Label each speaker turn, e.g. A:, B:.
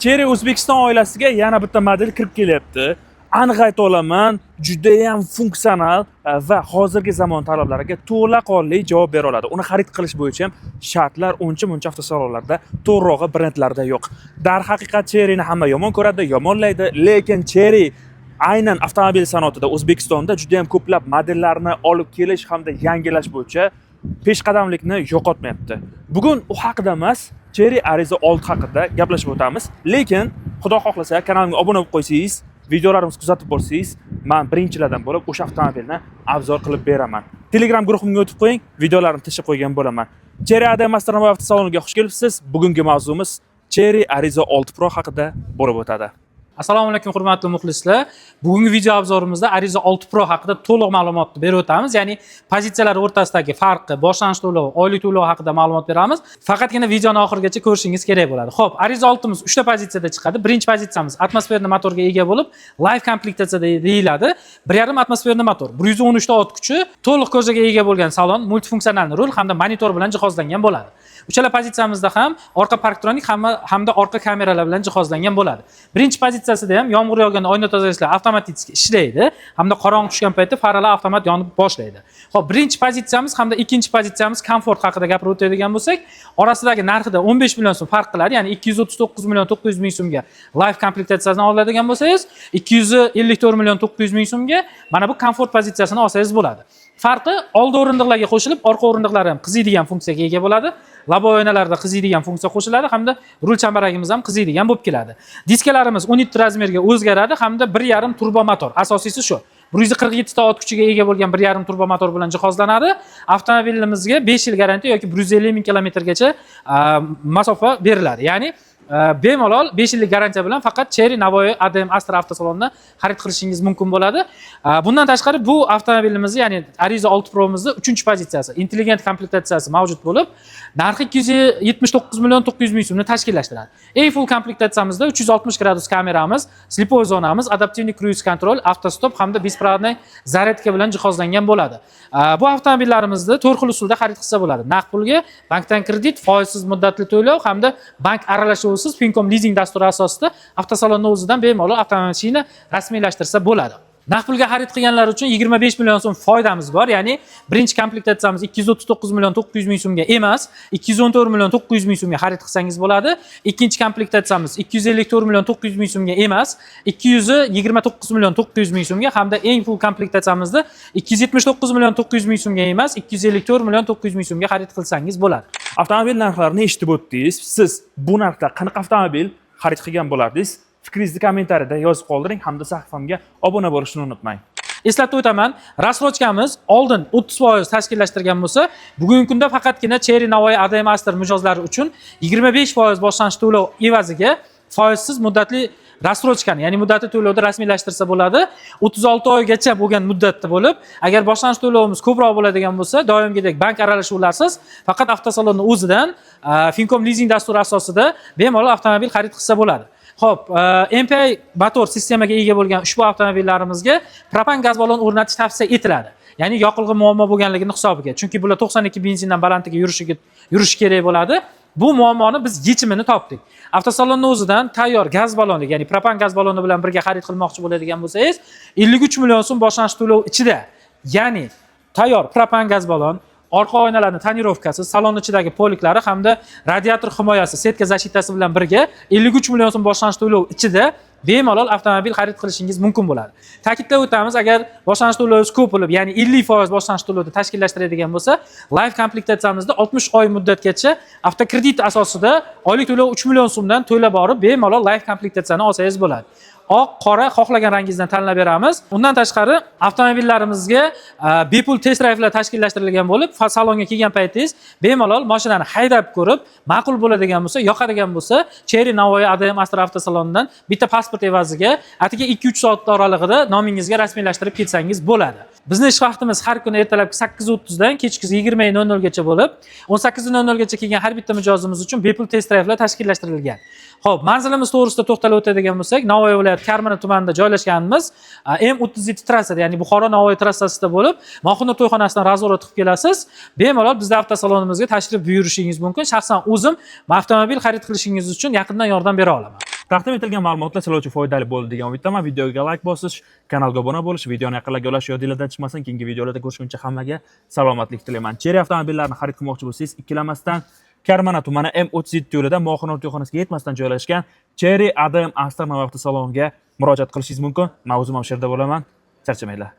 A: Chery O'zbekiston oilasiga yana bitta model kirib kelyapti. Aniq ayta olaman, judayam funksional va hozirgi zamon talablariga to'laqonli javob bera oladi. Uni xarid qilish bo'yicha ham shartlar uncha muncha avtosalonlarda, to'g'rirog'i, brendlarda yo'q. Darhaqiqat, Cheryni hamma yomon ko'radi, yomonlaydi, lekin Chery aynan avtomobil sanoatida O'zbekistonda juda ham ko'plab modellarni olib kelish hamda yangilash bo'yicha peshqadamlikni yo'qotmayapti. Bugun u haqida emas, Chery Arrizo 6 haqida gaplashib o'tamiz. Lekin Xudo xohlasa, kanalimga obuna bo'lib qo'ysangiz, videolarimizni kuzatib borsangiz, man birinchilardan bo'lib o'sha avtomobilni обзор qilib beraman. Telegram guruhimga o'tib qo'ying, videolarimni tashlab qo'ygan bo'laman. Chery ADM Master avtosaloniga xush kelibsiz. Bugungi mavzumiz Chery Arrizo 6 Pro haqida bo'lib o'tadi.
B: Assalomu alaykum, hurmatli muxlislar. Bugungi video обзор imizda Arrizo 6 Pro haqida to'liq ma'lumotni berib o'tamiz. Ya'ni pozitsiyalar o'rtasidagi farqi, boshlang'ich to'lov, oylik to'lov haqida ma'lumot beramiz. Faqatgina videoni oxirigacha ko'rishingiz kerak bo'ladi. Xo'p, Arrizo 6miz 3 ta pozitsiyada chiqadi. Birinchi pozitsiyamiz атмосферный motorga ega bo'lib, Life komplektatsiyada deyiladi. 1,5 атмосферный motor, 113 ta ot kuchi, to'liq кожа ga ega bo'lgan salon, multifunksional rul hamda monitor bilan jihozlangan bo'ladi. Uchala pozitsiyamizda ham orqa парктроник hamma hamda orqa kameralar bilan jihozlangan bo'ladi. Birinchi pozitsiyasida ham yomg'ir yog'ganda oyna tozalashlar avtomatik ishlaydi hamda qorong'i tushgan paytda faralar avtomat yonib boshlaydi. Xo'p, birinchi pozitsiyamiz hamda ikkinchi pozitsiyamiz komfort haqida gapirib o'tadigan bo'lsak, orasidagi narxida 15 million so'm farq qiladi. Ya'ni 239 million 900 ming so'mga Life komplektatsiyasini oladigan bo'lsangiz, 254 million 900 ming so'mga mana bu komfort pozitsiyasini olsangiz bo'ladi. Farqi, oldi o'rindiqlarga qo'shilib, orqa o'rindiqlar ham qiziydigan funksiyaga ega bo'ladi. Лобовой oynalarda qiziydigan funksiya qo'shiladi hamda rul chambaragimiz ham qiziydigan bo'lib keladi. Diskalarimiz 17 razmerga o'zgaradi hamda 1,5 turbo motor. Asosiysi shu. 147 ta ot kuchiga ega bo'lgan 1,5 turbo motor bilan jihozlanadi. Avtomobilimizga 5 yil garantiya yoki 150 ming kilometrgacha masofa beriladi. Ya'ni bemalol 5 yillik garantiya bilan faqat Chery Navoiy ADM Astra avtosalonidan xarid qilishingiz mumkin bo'ladi. Bundan tashqari, bu avtomobilimizni, ya'ni Arrizo 6 Pro'mizni 3 pozitsiyasi, intelligent komplektatsiyasi mavjud bo'lib, narxi 279 million 900 ming so'mni tashkillashtiradi. Eng full komplektatsiyamizda 360 gradus kameramiz, слепой zonamiz, адаптивный круиз-контроль, автостоп hamda беспроводной зарядка bilan jihozlangan bo'ladi. Bu avtomobillarimizni to'rt xil usulda xarid qilsa bo'ladi. Naqd pulga, bankdan kredit, foizsiz muddatli to'lov hamda bank aralashuvisiz Fincom lizing dasturi asosida avtosalonni o'zidan bemalol avtomashina rasmiylashtirsa bo'ladi. Naqd pulga xarid qilganlar uchun 25 million so'm foydamiz bor. Ya'ni birinchi komplektatsiyamiz 239 million 900 ming so'mga emas, 214 million 900 ming so'mga xarid qilsangiz bo'ladi. Ikkinchi komplektatsiyamiz 254 million 900 ming so'mga emas, 229 million 900 ming so'mga hamda eng full komplektatsiyamizni 279 million 900 ming so'mga emas, 254 million 900 ming so'mga xarid qilsangiz bo'ladi.
A: Avtomobil narxlarini eshitib o'tdingiz. Siz bu narxda qanaqa avtomobil xarid qilgan bo'lardingiz? Fikringizni kommentariyada yozib qoldiring hamda sahifamga obuna bo'lishni unutmang.
B: Eslatib o'taman, рассрочка miz oldin 30% tashkillashtirgan bo'lsa, bugungi kunda faqatgina Chery Navoiy ADM Astra mijozlari uchun 25% boshlang'ich to'lov evaziga foizsiz muddatli рассрочка ni, ya'ni muddatli to'lovni rasmiylashtirsa bo'ladi. 36 oygacha bo'lgan muddatda bo'lib, agar boshlang'ich to'lovimiz ko'proq bo'ladigan bo'lsa, doimgidek bank aralashuvlarsiz faqat avtosalonni o'zidan Fincom lizing dasturi asosida bemalol avtomobil xarid qilsa bo'ladi. Xo'p, MPI motor sistemaga ega bo'lgan ushbu avtomobillarimizga propan gaz ballon o'rnatish tavsiya etiladi. Ya'ni yoqilg'i muammo bo'lganligini hisobiga. Chunki bular 92 benzindan balandliga yurishi kerak bo'ladi. Bu muammoni biz yechimini topdik. Avtosalonni o'zidan tayyor gaz balloni, ya'ni propan gaz balloni bilan birga xarid qilmoqchi bo'ladigan bo'lsangiz, 53 million so'm boshlang'ich to'lov ichida, ya'ni tayyor propan gaz ballon, orqa oynalarni тонировка si, salon ichidagi poliklari hamda radiator himoyasi, сетка защита si bilan birga 53 million so'm boshlang'ich to'lov ichida bemalol avtomobil xarid qilishingiz mumkin bo'ladi. Ta'kidlab o'tamiz, agar boshlang'ich to'lovingiz ko'p bo'lib, ya'ni 50% boshlang'ich to'lovni tashkillashtiradigan bo'lsa, Life komplektatsiyamizda 60 oy muddatgacha avtokredit asosida oylik to'lov 3 million so'mdan to'lab borib, bemalol Life komplektatsiyani olsangiz bo'ladi. Oq, qora, xohlagan rangingizdan tanlab beramiz. Undan tashqari, avtomobillarimizga bepul test drayvlar tashkillashtirilgan bo'lib, salonga kelgan paytingiz bemalol mashinani haydab ko'rib, ma'qul bo'ladigan bo'lsa, yoqadigan bo'lsa, Chery Navoiy ADM Astra avtosalonidan bitta pasport evaziga atigi 2-3 soat oralig'ida nomingizga rasmiylashtirib ketsangiz bo'ladi. Bizni ish vaqtimiz har kuni ertalabki 8:30 dan kechki 20:00 gacha bo'lib, 18:00 gacha kelgan har bitta mijozimiz uchun bepul test drayvlar tashkillashtirilgan. Xo'p, manzilimiz to'g'risida to'xtalib o'tadigan bo'lsak, Navoiy viloyati Karmana tumanida joylashganmiz. M37 trassada, ya'ni Buxoro Navoiy trassasida bo'lib, Mohinur to'yxonasidan разворот qilib kelasiz. Bemalol bizda avtosalonimizga tashrif buyurishingiz mumkin. Shaxsan o'zim avtomobil xarid qilishingiz uchun yaqindan yordam bera olaman.
A: Taqdim etilgan ma'lumotlar sizlar uchun foydali bo'ldi degan umiddaman. Videoga like bosish, kanalga obuna bo'lish, videoni yaqinlarga ulash yodinglardan chiqmasin. Keyingi videolarda ko'rishguncha hammaga salomatlik tilayman. Chery avtomobillarini xarid qilmoqchi bo'lsangiz, ikkilanmasdan Karmana tumani M37 yo'lida Mohinur to'yxonasiga yetmasdan joylashgan Chery ADM Astra avtosaloniga murojaat qilishingiz mumkin. Men o'zim ham shu yerda bo'laman. Charchamanglar.